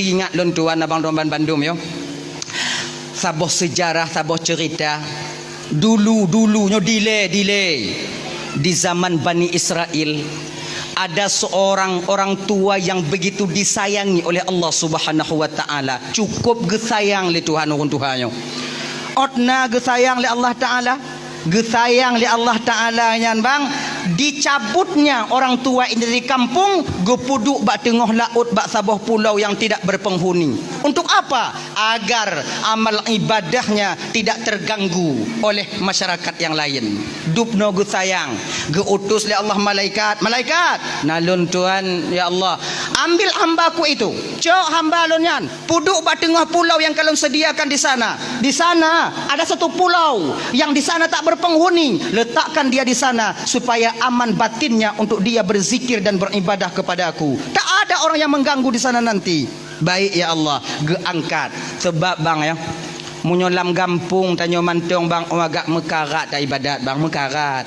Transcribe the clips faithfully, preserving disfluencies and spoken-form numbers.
Ingat lôn tuan abang, tuan ban bandum yo. Saboh seujarah, saboh ceurita. Dulu-dulu nyoe dilée-dilée, di zaman Bani Israel, ada seorang orang tua yang begitu disayangi oleh Allah Subhanahu wa Taala. Cukup geusayang lé Tuhan ureuëng tuha nyoe. Ôt na geusayang lé Allah Taala, geusayang lé Allah Taala nyan bang, dicabutnya orang tua ini dari kampung, geupeuduek bak teungoh laôt, bak saboh pulau yang tidak berpenghuni. Untuk apa? Agar amal ibadahnya tidak terganggu oleh masyarakat yang lain. Dubnoe geusayang, geuutus lé Allah malaikat, "Malaikat, na lôn tuan, ya Allah, ambil hambaku itu, cok hamba lôn nyan, peuduek bak teungoh pulau yang ka lôn sediakan di sana. Di sana ada satu pulau yang di sana tak berpenghuni. Letakkan dia di sana supaya aman batinnya untuk dia berzikir dan beribadah kepada-Ku. Tak ada orang yang mengganggu di sana nanti." "Baik, ya Allah," geuangkat. Sebab bang ya, meunyoe lam gampông tanyoe mantong bang, oh, agak meukarat ta ibadat bang, meukarat.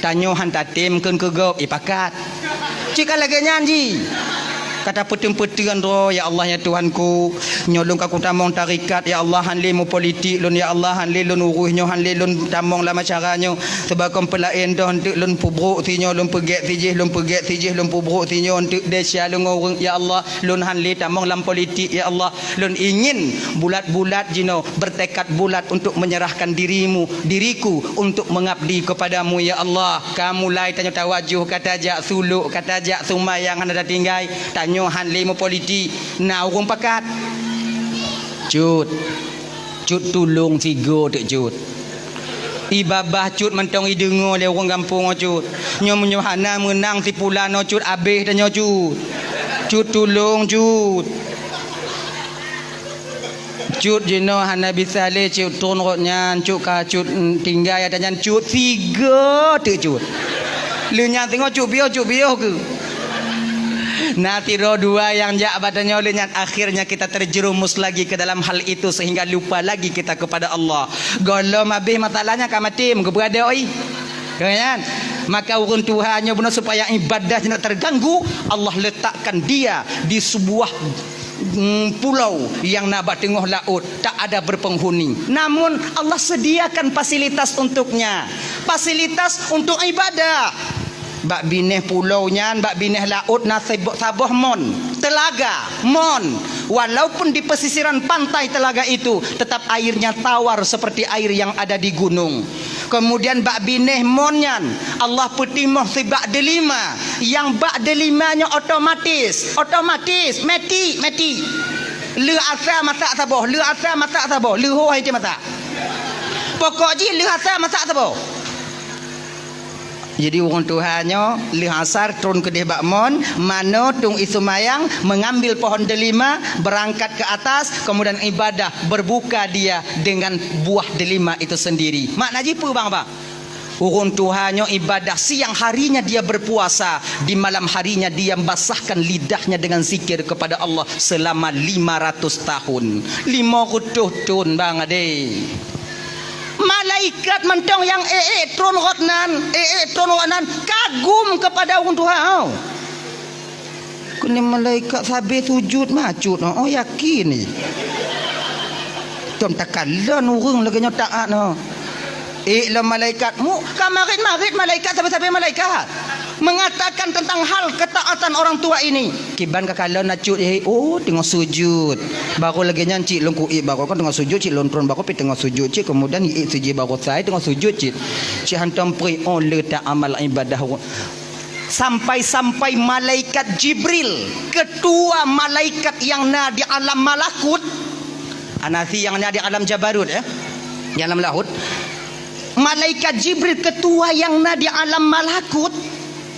Tanyoe han tatem kheun keu gob, ipakat. Cit ka lagée nyan jih. Ka tapeuteun-peuteun droe, "Ya Allah, ya Tuhanku, nyoe lôn ka kutamong tarekat, ya Allah, han lé meupolitik lôn, ya Allah, han lé lôn urus nyoe, han lé lôn tamong lam acara nyoe. Sebab kon peulaén doh, eunteuk lôn peubrok sinyoe, lôn peugét sijih, lôn peugét sijih, lôn peubrok sinyoe, eunteuk desya lôn ngon ureuëng, ya Allah, lôn han lé tamong lam politik, ya Allah. Lôn ingin bulat-bulat jinoe, bertekad bulat untuk menyerahkan dirimu, diriku untuk mengabdi kepada-Mu, ya Allah." Ka mulai tanyoe tawajoh, ka tajak suluk, ka tajak seumayang hana tatinggai, tanyoe han lé meupolitik, na ureuëng pakat. "Cut, Cut tulông sigoe teuk Cut. Ibabah Cut mantong ideungoe lé ureuëng gampông nyoe Cut. Nyoe meunyoe hana meunang si pulan nyoe Cut, abéh tanyoe Cut. Cut tulông Cut." Cut jinoe hana bisa lé Cut tron rot nyan, Cut ka Cut, mm, tinggai ata nyan Cut, sigoe teuk Cut. Lheueh nyan teungoh Cut piôh, Cut piôh keuh. Na sidroe dua nyang jak bak tanyoe lheueh nyan, akhirnya kita terjerumus lagi ke dalam hal itu sehingga lupa lagi kita kepada Allah. Gohlom abéh masalahnya ka maté, meukeubeuadoi. Ka nyan? Maka ureuëng tuha nyoe bunoe supaya ibadah tidak terganggu, Allah letakkan dia di sebuah mm, pulau yang na bak teungoh laôt, tak ada berpenghuni. Namun, Allah sediakan fasilitas untuknya. Fasilitas untuk ibadah. Bak binéh pulau nyan, bak binéh laôt na sebo-, saboh mon, telaga, mon. Walaupun di pesisiran pantai telaga itu, tetap airnya tawar seperti air yang ada di gunung. Kemudian bak binéh mon nyan, Allah peutimoh sibak deulima. Nyang bak deulima nyoe otomatis, otomatis, meti, meti. Lheueh asa masak saboh, lheueh asa masak saboh, lheueh ho hai masak. Pokok jih lheueh asa masak saboh. Jadi ureuëng tuha nyoe lheueh asar tron keudeh bak mon, manoe tueng ie seumayang, mengambil pohon delima, berangkat ke atas, kemudian ibadah, berbuka dia dengan buah delima itu sendiri. Makna jih peue bang, bang? Ureuëng tuha nyoe ibadah, siang harinya dia berpuasa, di malam harinya dia basahkan lidahnya dengan zikir kepada Allah selama lima ratus tahun. Lima reutôh thon, bang, adé. Malaikat mantong nyang ék-ék tron rot nan, ék-ék tron rot nan, kagum kepada ureuëng tuha nyoe. Keuneuk malaikat sabe sujud macut, oh, yakin ni. Tom takalon ureuëng lagée nyoe taat nyoe. Ék lom malaikat, mu ka marit-marit malaikat sabe-sabe malaikat. Mengatakan tentang hal ketaatan orang tua ini. Kiban ka kalon na cut, eh, oh, teungoh sujud. Baru lagée nyan cit lôn kuék, baru kan teungoh sujud cit lôn tron, baru pi teungoh sujud cit, kemudian iék sijih baru sai teungoh sujud cit. Cit hantom preh, oh, le ta amal ibadah. Sampai-sampai malaikat Jibril, ketua malaikat yang na di alam malakut, anasi yang na di alam jabarut, ya, di alam lahut. Malaikat Jibril, ketua yang na di alam malakut,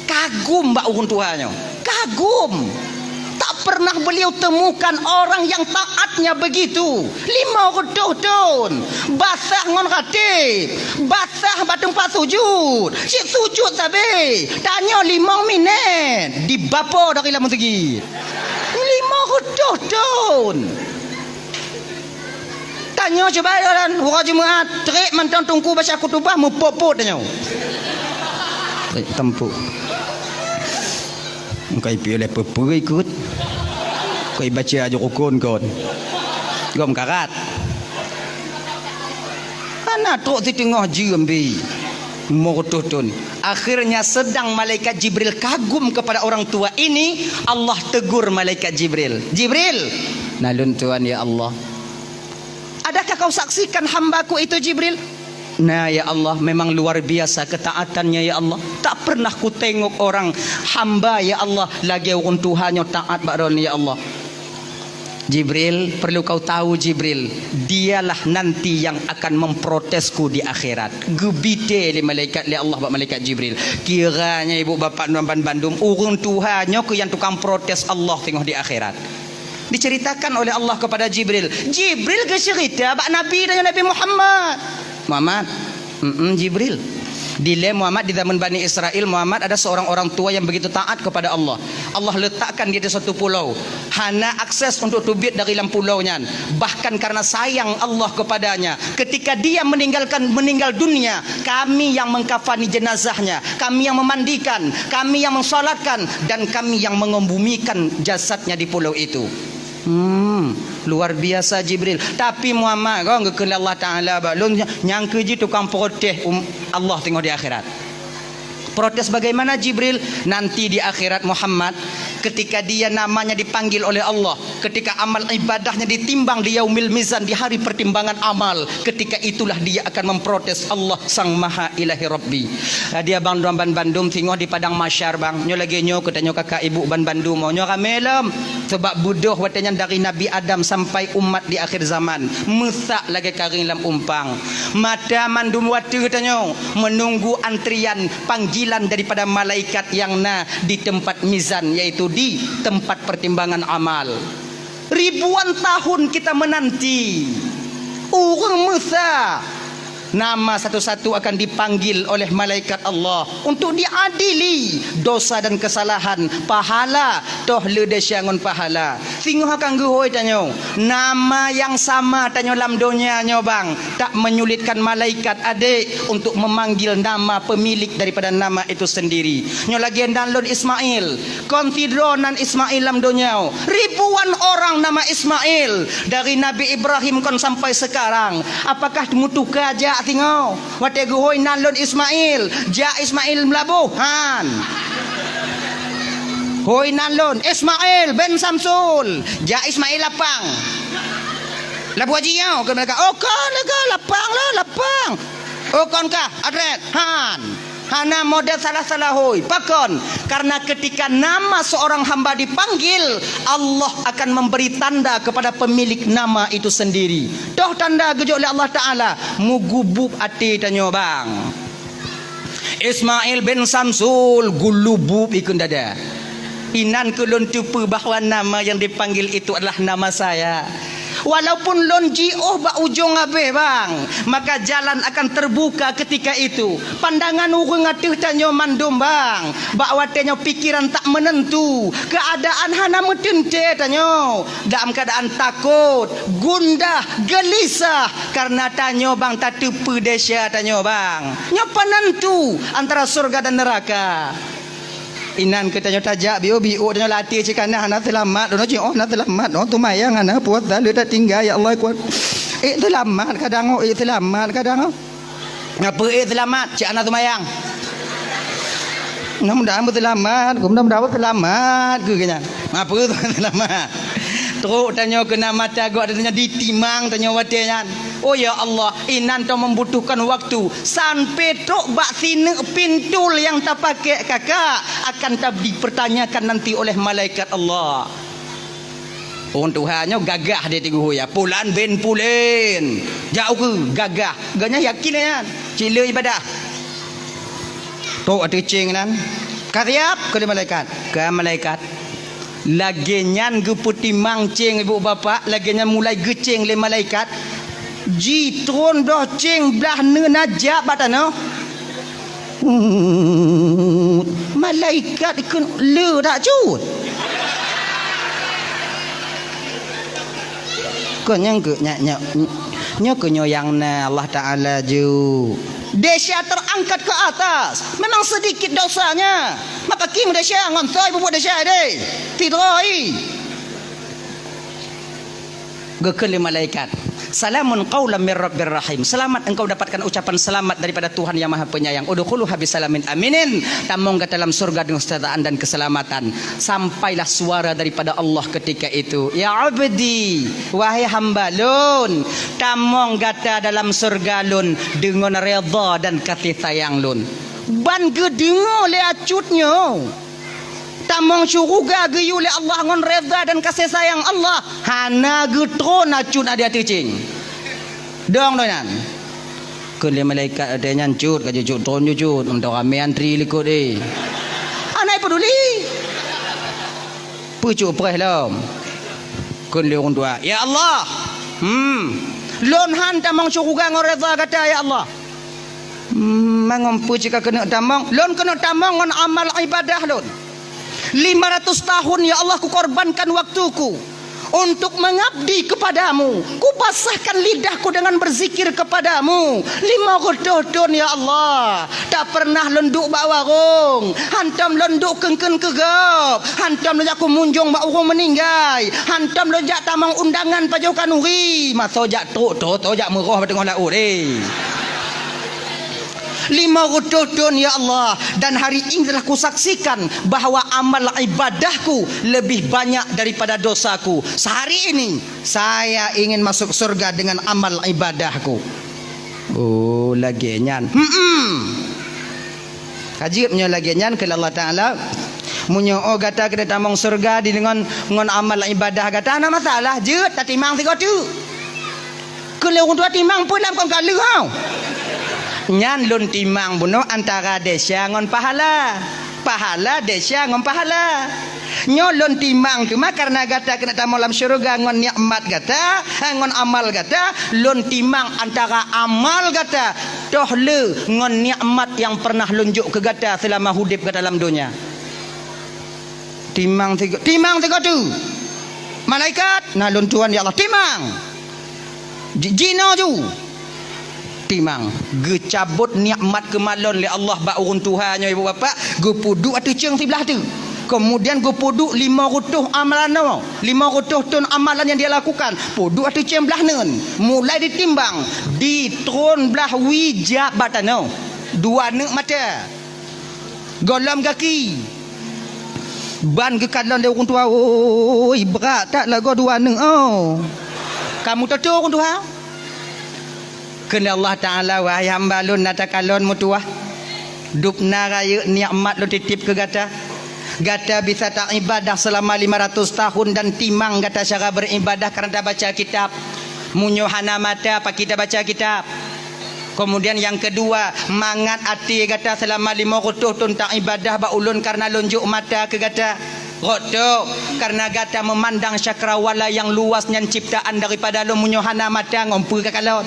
kagum bak ureuëng tuha nyoe. Kagum. Tak pernah beliau temukan orang yang taatnya begitu. Lima reutôh thon. Basah ngon rateb. Basah bak teumpat sujud. Cit sujud sabe. Tanyoe limong minét. Dibapo dari lam meuseujid. Lima reutôh thon. Tanyoe cuba jalan, uroe Jumat, trek mantong teungku baca khutubah, meupot-pot tanyoe. Trek teumpu. Engkai piôh lé peue-peue ikot. Koi baca aju rukun kon. Gom karat. Hana trok siteungoh jeuem bi. Meureutôh thon. Akhirnya sedang malaikat Jibril kagum kepada orang tua ini, Allah tegur malaikat Jibril. "Jibril!" "Na lôn tuan, ya Allah." "Adakah kau saksikan hambaku itu, Jibril?" "Na, ya Allah, memang luar biasa ketaatannya, ya Allah. Tak pernah kutengok orang hamba, ya Allah, lagée ureuëng tuha nyoe taat bak droeneuh, ya Allah." "Jibril, perlu kau tahu, Jibril, dialah nanti yang akan memprotesku di akhirat." Geubite lé malaikat, lé Allah bak malaikat Jibril. Kiranya ibu bapak nuan ban bandum, ureuëng tuha nyoe keuh nyang tukang protes Allah teungoh di akhirat. Diceritakan oleh Allah kepada Jibril. Jibril geuceurita bak Nabi dan Nabi Muhammad. "Muhammad." "Mm-mm, Jibril." Dilée Muhammad di zaman Bani Israel, Muhammad ada seorang orang tua yang begitu taat kepada Allah. Allah letakkan dia di satu pulau. Hana akses untuk teubiet dari lam pulau nyan. Bahkan karena sayang Allah kepadanya, ketika dia meninggalkan, meninggal dunia, kami yang mengkafani jenazahnya, kami yang memandikan, kami yang mensolatkan, dan kami yang mengembumikan jasadnya di pulau itu. Hmm, luar biasa Jibril. Tapi Muhammad, kon geukheun lé Allah Taala bak lôn, nyang keuh jih tukang protes um, Allah teungoh di akhirat. Protes bagaimana, Jibril? Nanti di akhirat, Muhammad, ketika dia namanya dipanggil oleh Allah, ketika amal ibadahnya ditimbang di yaumil mizan, di hari pertimbangan amal, ketika itulah dia akan memprotes Allah Sang Maha Ilahi Rabbi. Jadi abang droe ban bandum, singoh di padang mahsyar, bang. Nyoe lagée nyoe keu tanyoe kakak ibu ban bandum, nyoe ramé lom. Sebab beudôh watée nyan dari Nabi Adam sampai umat di akhir zaman, meusak lagée karéng lam umpang. Mata mandum watée tanyoe menunggu antrian panggilan daripada malaikat yang na di tempat mizan, yaitu di tempat pertimbangan amal. Ribuan tahun kita menanti. Ureuëng meusa, nama satu-satu akan dipanggil oleh malaikat Allah untuk diadili dosa dan kesalahan, pahala, toh le desya ngon pahala. Singoh akan geuhôi tanyoe, nama yang sama tanyoe lam donya nyoe, bang, tak menyulitkan malaikat adek untuk memanggil nama pemilik daripada nama itu sendiri. Nyoe lagée nan lôn Ismail, kon sidroe nan Ismail lam donya. Ribuan orang nama Ismail, dari Nabi Ibrahim kon sampai sekarang. Apakah meutuka jak singoh? Watée geuhôi nan lôn Ismail, jak Ismail Meulaboh, han. Hôi nan lôn, Ismail bin Samsul, jak Ismail Lapang. Labu Haji nyoe, keu malaikat. Oh, kon lagée lapang lah, lapang. Oh, kon kah, adret, han. Hana model salah-salah hôi. Pakon? Karena ketika nama seorang hamba dipanggil, Allah akan memberi tanda kepada pemilik nama itu sendiri. Toh tanda geujok lé Allah Taala, mugubub até tanyoe, bang. Ismail bin Samsul gulubub ikun dada. Inan keu lôn teupeue bahwa nama yang dipanggil itu adalah nama saya. Walaupun lôn jiôh bak ujong abéh, bang, maka jalan akan terbuka ketika itu. Pandangan ureuëng ateueh tanyoe mandum, bang. Bak watée nyoe pikiran tak menentu, keadaan hana meuteuntée tanyoe. Dalam keadaan takot, gundah, gelisah, karena tanyoe, bang, tateupeue desya tanyoe, bang. Nyoe penentu antara surga dan neraka. Inan keu tanyoe tajak biôh-biôh, tanyoe latih cit kana hana seulamat, droeneuh cit oh hana seulamat, oh teumayang hana puasa le tatinggai, ya Allah kuat. Eh seulamat kadang oh, eh seulamat kadang oh. Ngapa eh seulamat? Cit hana teumayang. Mudah-mudahan beuseulamat, mudah-mudahan beuseulamat keu keunan. Ngapa seulamat? Trok tanyoe keunan mata gok tanyoe ditimang tanyoe watée nyan. Oh ya Allah, inan tanyoe membutuhkan waktu. Sampai trok bak sineuk pintul nyang tapakék kakak akan ta-, dipertanyakan nanti oleh malaikat Allah. Ureuëng tuha nyoe gagah di Teungku ya, Pulan bin Pulen. Jak ukeue gagah. Geuhnyan yakin nyan. Cit le ibadah. Trok ateueh céng nan. Ka siap keu lé malaikat. Ka malaikat. Lagée nyan geupeutimang céng ibu bapak, lagée nyan mulai geucéng lé malaikat. Jitron bloh céng blah neuna jak bak tanoh. Malaikat ikon le tak cut. Kon nyang keu nyak nyak nyoe keu nyoe nyang na Allah Taala ju. Desya terangkat ke atas. Memang sedikit dosanya. Maka kim desya ngon soi bubuet desya deh. Tidroi. Geukheun lé malaikat, "Salamun qaulam mir rabbir rahim." Selamat engkau dapatkan ucapan selamat daripada Tuhan yang Maha Penyayang. "Udkhuluha bisalamin aminin." Tamong gata dalam surga dengan kesejahteraan dan keselamatan. Sampailah suara daripada Allah ketika itu, "Ya abdi, wahai hamba lôn, tamong gata dalam surga lôn deungon redha dan kasih sayang lôn." Ban geudeungoe lé acut nyoe. Tamong syuruga geuyue lé Allah ngon redha dan kasih sayang Allah, hana geutron acut na di ateueh cing. Dong doh nyan. Kheun lé malaikat watée nyan, "Cut, ka jeuet cut, tron jeuet cut, meuntang ramé antri likot, eh." Hana peuduli. Peucok preh lom. Kheun lé ureuëng tuha, "Ya Allah, hmm, lôn han tamong syuruga ngon redha gata, ya Allah." Hmm, mangon peue cit ka keuneuk tamong? Lôn keuneuk tamong ngon amal ibadah lôn. Lima ratus tahun, ya Allah, kukorbankan waktuku untuk mengabdi kepadamu. Kupasahkan lidahku dengan berzikir kepadamu. Lima reutôh thon, ya Allah, tak pernah lôn duek bak warong. Hantom lôn duek keun-keun keu gob. Hantom lôn jak kumunjong bak ureuëng meuninggai. Hantom lôn jak tamong undangan pajoh khanuri. Masa jak trok, trok, trok jak meuroh bak teungoh laôt, eh. Lima reutôh thon, ya Allah, dan hari ini telah kusaksikan bahwa amal ibadahku lebih banyak daripada dosaku. Sehari ini, saya ingin masuk surga dengan amal ibadahku. Oh, lagée nyan. Hmm. Ka jeuet meunyoe lagée nyan, kheun Allah Taala, "Meunyoe oh gata keuneuk tamong surga di ngon, ngon amal ibadah gata, hana masalah, jeuet tatimang sigoe teuk." Kheun lé ureuëng tuha, "Timang peue lam kon ka lheueh, hau?" "Nyan lôn timang bunoe antara desya ngon pahala. Pahala desya ngon pahala. Nyoe lôn timang teuma kareuna gata keuneuk tamong lam syeuruga ngon nikmat gata, eh, ngon amal gata, lôn timang antara amal gata toh le ngon nikmat nyang pernah lôn jok keu gata seulama udeb gata lam donya." Timang sigo-, timang sigoe teuk. Malaikat, "Na lôn tuan, ya Allah." "Timang." Ji-, jinoe ju. Timang. Geucabot nikmat keumalon lé Allah bak ureuëng tuha nyoe, ibu bapak, geupeuduek ateueh ceueng siblah teuk. Kemudian geupeuduek lima reutôh amalan nyoe, lima reutôh thon amalan nyang dia lakukan. Peuduek ateueh ceueng blah neuen. Mulai ditimbang, di tron blah wie jak bak tanoh. Dua neuk mata. Gohlom gaki. Ban geukalon lé ureuëng tuha, "Oi, brat that lagoe dua neuk, oh." Kamu toto ureuëng tuha? Kheun Allah Taala, "Wahai hamba lôn, na takalon meutuwah. Dubna rayeuk nikmat lôn titip keu gata. Gata bisa taibadah seulama lima ratus tahun dan timang gata cara beribadah kareuna tabaca kitab. Meunyoe hana mata, pakri tabaca kitab?" Kemudian nyang keudua, mangat até gata seulama lima reutôh thon taibadah bak ulôn kareuna lôn jok mata keu gata. Rot tok, kareuna gata meumandang cakrawala nyang luas nyan ciptaan daripada lôn, meunyoe hana mata ngon peue kakalon.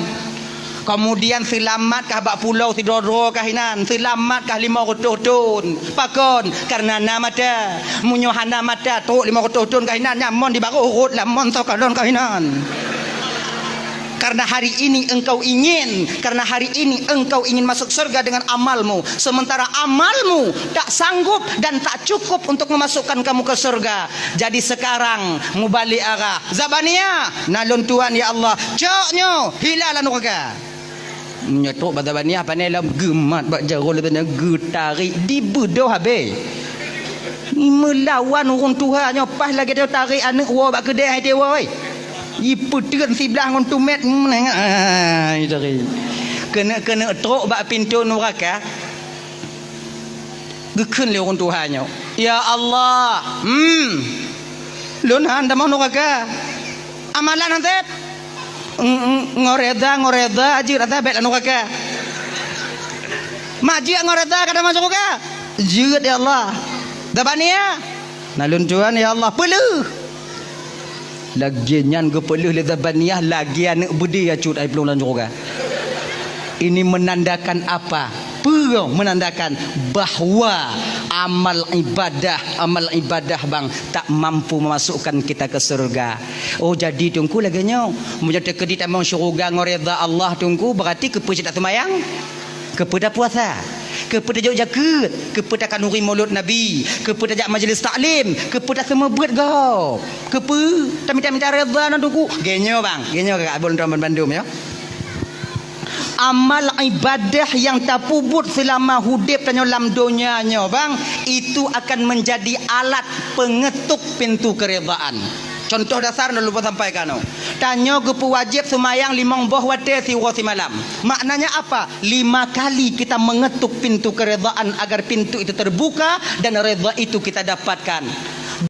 Kemudian seulamat kah bak pulo sidroe-droe kah inan, seulamat kah lima reutôh thon. Pakon? Kareuna na mata. Meunyoe hana mata, trok lima reutôh thon kah inan, nyan mon di barôh rot lam mon soe kalon kah inan. Karena hari ini engkau ingin, karena hari ini engkau ingin masuk surga dengan amalmu, sementara amalmu tak sanggup dan tak cukup untuk memasukkan kamu ke surga. Jadi sekarang, mubalik arah. Zabaniah, na lôn tuan, ya Allah. Cok nyoe, hila lam nuraka. Nyoe trok bak Zabaniah, pane lom geumat bak jaroe lé pane, geutarek, dibeudoh habéh. Meulawan ureuëng tuha nyoe, paih lagée tarék aneuëk woe bak keudée hai teuwoe. Jipeuteun siblah ngon tumét, meunengah, ah, jiteurim. Keuneuk-keuneuk trok bak pintoe nuraka. Geukheun lé ureuëng tuha nyoe, "Ya Allah, hmm, lôn han tamong nuraka. Amalan han sép. Ng-, ng-, ngon reda, ngon reda jeuet ata bék lam nuraka. Mak jeuet ngon reda ka tamong nuraka. Jeuet, ya Allah. Zabaniah, na lôn tuan, ya Allah, peuleueh." Lagée nyan geupeuleueh lé Zabaniah lagée aneuëk beudé acut ai plueng lam syeuruga. Ini menandakan apa? Peue menandakan bahwa amal ibadah, amal ibadah bang tak mampu memasukkan kita ke surga. Oh, jadi Teungku lagée nyoe, meunyoe teukeudi tamong syeuruga ngon reda Allah Teungku, berarti keupeue cit tak seumayang? Keupeue tapuasa? Keupeue tajok jakeuet, keupeue takanuri mulod Nabi, keupeue tajak majlis taklim, keupeue taseumeubeuet gob, keupeue taminta-minta redha aneuk teungku. Geuh nyoe bang, geuh nyoe kakak abon droe bandum ya. Amal ibadah nyang tapeubuet seulama udeb tanyoe lam donya nyoe bang, itu akan menjadi alat pengetuk pintu keredaan. Contoh dasar na lôn sampaikan nyoe. Tanyoe geupeuwajéb seumayang limong boh watée siuroe simalam. Maknanya apa? Lima kali kita mengetuk pintu keredaan agar pintu itu terbuka dan redha itu kita dapatkan.